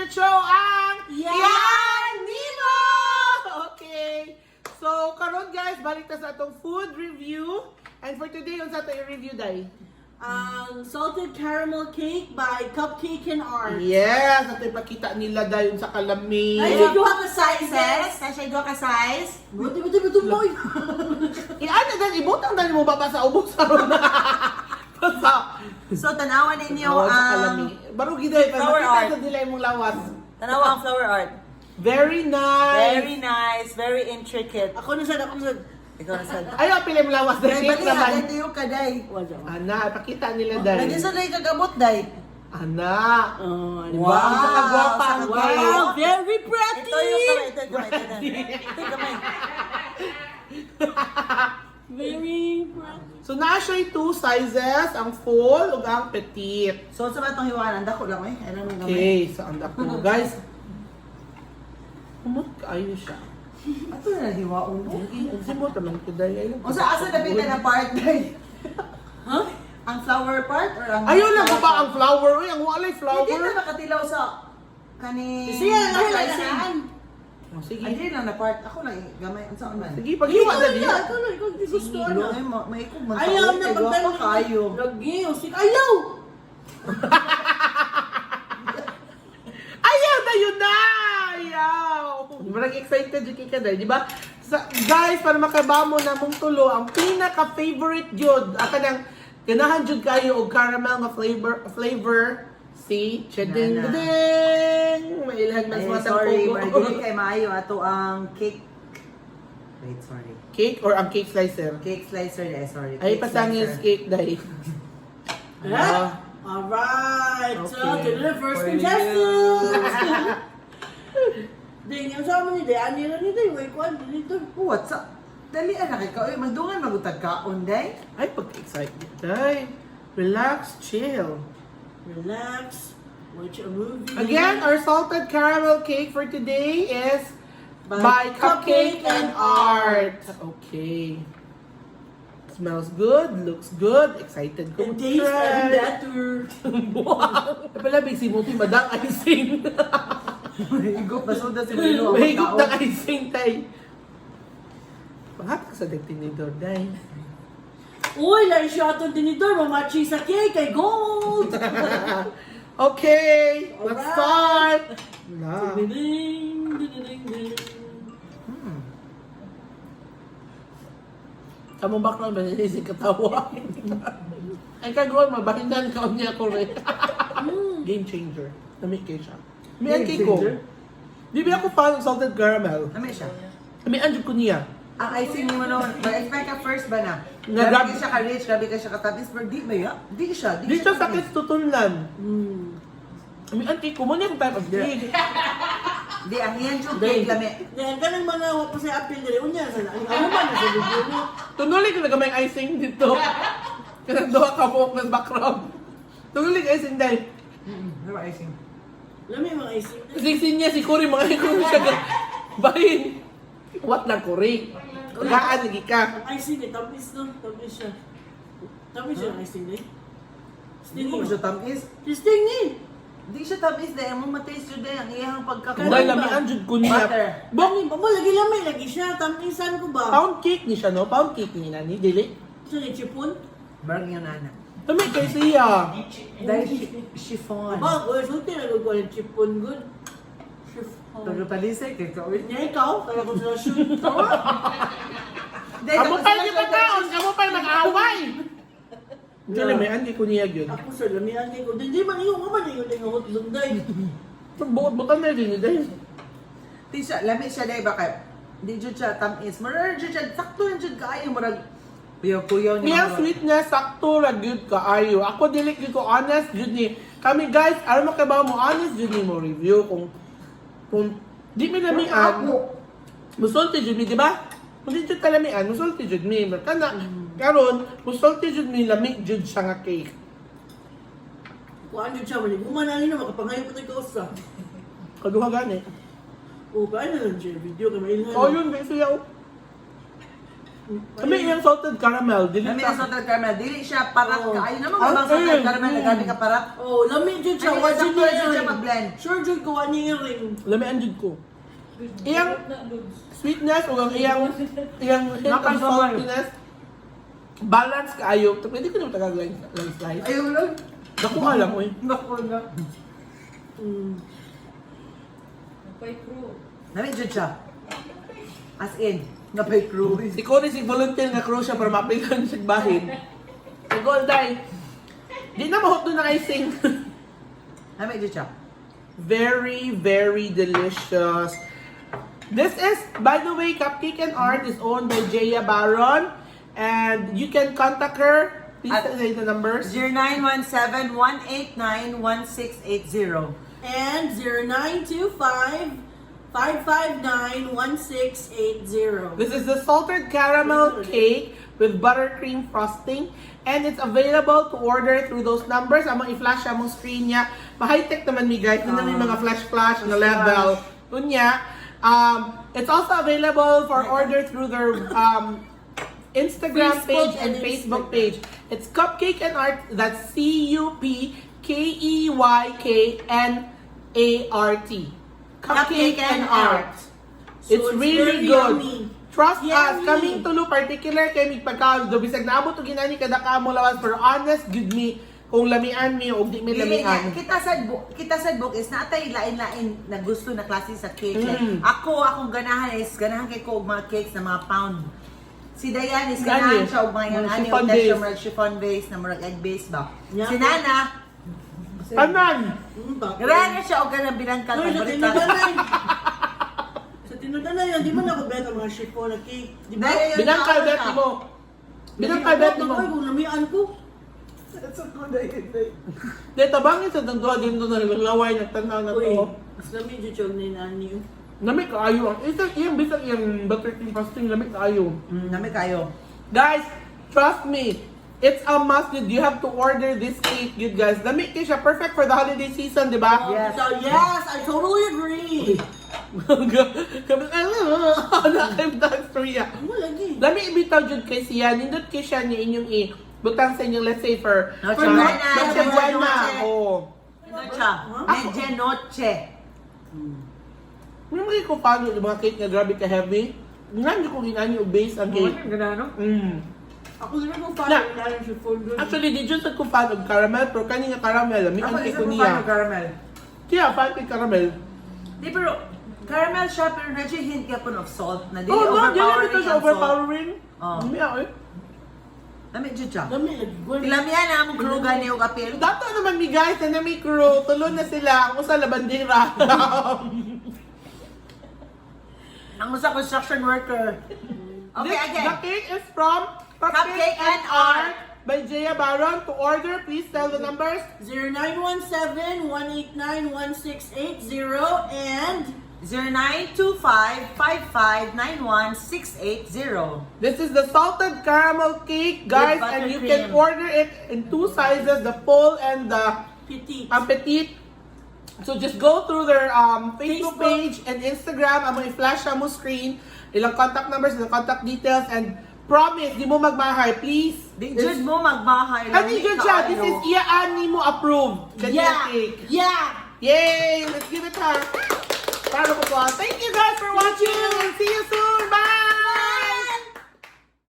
Favorite show, ang Yan Nimo! Okay. So, karon guys, balik ta sa atong food review. And for today, unsa ato i-review, Day? Ang salted caramel cake by Cupcake and Art. Yes, ato ipakita nila dayon sa kalami. Ay, Ay, duha ka sizes. Na siya duha ka size. Buti, buti, buti, boy! Iana dan ibutang dan mo baba sa ubos aron na. Basta. So tanawan ninyo Oo, sa ang kalami. Baro giday pa flower makita art. sa nila imong lawas. Tanawa ang flower art. Very nice. Very nice, very intricate. Ako na sad, ako na sad. Ikaw na sad. Ayaw pila imong lawas Day, dahil cake bali naman. ha, tayo ka day. Wala. Ana, ipakita nila dahil. Lagi sa day kagamot day. Ana. Oh, di Wow, ba? ang kagwapa ang Wow, cake. very pretty! Ito yung kamay, ito yung kamay, ito yung kamay. Ito yung kamay. Very pretty. So naa siya two sizes, ang full ug ang petite. So sa batong hiwanan, dako lang eh. Ano nang gamay. Okay, so ang dako guys. Kumot kaayo siya. Ato na hiwaon mo. Ang simot naman ko dahil. Unsa asa na pinta na part day? Huh? Ang flower part or ang Ayaw lang ko ba ang flower? Uy, ang walay flower. Hindi na makatilaw sa kani Siya, lahi lang icing. naan. Oh, sige. Ay, di lang na part. Ako lang eh, gamay. Unsa man? Sige, paghiwa Ikaw dali. na, ikaw na, ikaw di gusto Sige, na. ay, maikog man Ayaw sa na, ulo, kay pagdalo gwapa kaayo. Lagi, oh, sige, ayaw! Ayaw na yun na! Ayaw! Marang excited yung kika dahil, di ba? Sa, guys, para makabamo na mong tulo, ang pinaka-favorite yun, aka nang ganahan jud kayo og caramel nga flavor flavor si Chedeng Nana. Ding! Mailhan mas Ay, matang sorry, pugo. but dili kay maayo ato ang cake. Wait, sorry. Cake or ang cake slicer? Cake slicer, eh, sorry. Ay, Cake pasangis slicer. cake dahil. Huh? Alright, so Okay. to the first For contestant! Ding, yung sa amin ni Day, ani ra ni Day, wait, kwan, dito. Oh, what's up? Dali anak ikaw, oy, magdungan magutag kaon day. Ay, pag-excited. Ay, relax, chill. Relax, watch a movie. Again, our salted caramel cake for today is by Cupcake and Art. Okay. Smells good, looks good, excited ko And taste try. even better. Wow! Ay pala, big simuti, madang icing. Higop basuda si Milo. ang Mahigop pagkaon. ng icing, tay. Pangat ka sa tinidor, day. Uy, lang siya atong tinidor, mamachi sa cake, kay gold! Okay, let's Alright. start. Na. Ding, ding, ding, ding, ding. Kamong background ba naisip katawa? Ay kagron, mabahindan ka niya ko rin. Game changer. Nami kay siya. May Game ang cake ko. changer? Di ba ako fan ng salted caramel? Nami siya. May anjud ko niya. Ang icing mo no, ma-expect ka first ba na? Nga, Grabe grabe- ka siya ka-rich, grabe ka siya ka-tamis, pero di ba ya? Di siya, Di siya sakit tutunlan. May ang cake ko. Muna yung type of cake. Di, ang iyan yung cake lami. Dahil ka ng mga wa pa sa apple diri unya sa ang amo man sa video mo. Tunulig ko na gamay ang icing dito. Kanang duha ka buok ng background. Tunulig icing dahil. Ano ba icing? Lami mga icing. Kasi niya si Cory, mga ikon siya. Bahin. What na Cory? Gaan, lagi ka. Ang icing ni tamis no, tamis siya. Tamis siya ang icing ni. Hindi Sting mo siya tamis. Sting ni. Di siya tamis dahil mo mataste yun dahil ang iyang pagkakaroon. Dahil lamian jud ko niya. Butter. Bok, Bang, ba mo lagi lami lagi siya tamisan ko ba? pound cake ni siya, no? Pound cake ni nani, dili. Sa ni chipon. Barang yun, ana. Tumi kay siya. Dahil chiffon. Ba, ko sulti na ko ang chipon good. Chiffon. Pero palisay kay ka. uy. Nya ikaw, kaya ko sa shoot. Dahil Kamu tapos pa sila yung siya- pagkaon, kamu pa yung mag-away. Dili, may andi ko niya yun. Ako sa lamian kay ko. Di man iyo man iyo ning hotdog day. Buot-buotan na din dahil. Di siya, lami siya dahil baka di jud siya tamis. Murag jud siya, sakto lang jud kaayo murag kuyaw-kuyaw niya. Miyang sweet niya, sakto ra gyud kaayo. Ako dili gyud ko honest gyud ni. Kami guys, alam mo kay ba mo honest gyud ni mo review kung di mi lamian. Musulti jud mi, di ba? Kung di jud talamian, musulti jud mi. Kana karon musulti jud mi lami jud siya nga cake. Kuan jud siya man human ani na makapangayo pa tayo kausa. Kaduha gani. O kain na lang siya video kay mailhan. Oh, yun, guys, siya. Oh. Kami iyang salted caramel. Dili Lami sa ang salted caramel. Dili siya parat Oo. kaayo. Naman Ah, bang salted caramel na grabe ka parat? Oh, lami jud siya. Ay, Wa jud sakto niya jud siya mag-blend. Sure jud ko wa niya ring. Lamian jud ko. Iyang sweetness ug ang iyang hint of Nakalgamay. saltiness balance kaayo. Pwede ko naman tagag line line slice. Ayaw lang. Dako ka lang oy. Naku na. Napay crew. Lami jud siya. As in, napay crew. Si Cory si volunteer nga crew siya para mapilan siya bahin. Si Golday. Di na mahot doon ang icing. Lami jud siya. Very, very delicious. This is, by the way, Cupcake and Art is owned by Jaya Baron. And you can contact her. Please say the numbers. 0917-189-1680. And 0925-559-1680. This is the salted caramel cake with buttercream frosting. And it's available to order through those numbers. Among i-flash among screen niya. Ma-high-tech naman mi guys. Nandun may mga flash-flash na level. Unya. It's also available for order through their Instagram Facebook page and and Facebook Instagram. page. It's Cupcake and Art. That's Cupkeyk and Art. Cupcake and Art. So It's it's really very good. yummy. Trust us, Yummy. kaming tulo particular kay mig pagkaon do bisag naabot og ginani kada kamo lawas pero honest gud mi kung lamian mi og di mi Dili nga, lamian. kita sa book is naatay lain-lain na gusto na klase sa cake. Like, ako, akong ganahan is, ganahan kay ko og mga cakes na mga pound. Si Dayan is ganahan Gani. siya og mga Mga yung ani chiffon og texture base. murag chiffon base na murag egg base ba. Yeah. Si Nana, Tanan. ganahan siya og ganang binangkal. No, sa paborito. tinudanay. Sa tinudanay, hindi man ako bet ang mga chiffon na cake. Di ba? Dahil yun, Binangkal naon bet siya. mo. Binangkal bet mo. Ay, kung lamian ko. Sa ko na yun, day. Di tabangin sa dang duha din do naglaway nagtanaw na Uy, to. mas lami jud siya og ninani. Lami kaayo ang isang iyang bisag iyang buttercream frosting lami kaayo. Nami kayo. Guys, trust me, it's a must. Dude. You have to order this cake, you guys. Lami kay siya perfect for the holiday season, di ba? Yes. So, yes, I totally agree. Kami ano Korea. Ano lagi? Lami ibitaw jud kay siya, nindot kay siya niya inyong i butang sa inyong let's say for Noche for Buena. Noche Buena. Noche. Oo. Ano siya? Medye noche. May mga ko paano yung mga cake nga grabe ka heavy. Nga hindi ko ginani og base ang cake. Ganano? Ako din ko fan Na. ng chiffon dun. Actually, di jud sa ko fan og caramel pero kani nga caramel lami Ako ang cake isa ko ko niya. fan og caramel. Kaya fan kay caramel. Di pero caramel siya pero medyo hint gyapon of salt na dili Oh, no, dili overpowering bitaw siya ang salt. overpowering. Oh. Lami ako eh. Lami jud siya. Lami lagi. Gwen. Tilamian na among crew gani og apil. Dato naman mi guys, na may crew, tulo na sila, ang usa labandera. Ang usa construction worker. Okay, again. The cake is from Cupcake, Cupcake and and Art by Jaya Baron. To order, please tell the numbers. 0917-189-1680 and 0925-5591-680. This is the salted caramel cake, guys, With and you can buttercream. order it in two sizes, the full and the Petit. petite. So just go through their Facebook, Facebook. page and Instagram. Amo i-flash mo screen, ilang contact numbers, ilang contact details, and promise, di mo magmahay, please. Di jud mo magbahay. Ano jud siya? This is iyaan ni mo approved. Ganyan cake. Yeah! Yay! Let's give it her. Proud of applause. Thank you guys for watching and see you soon.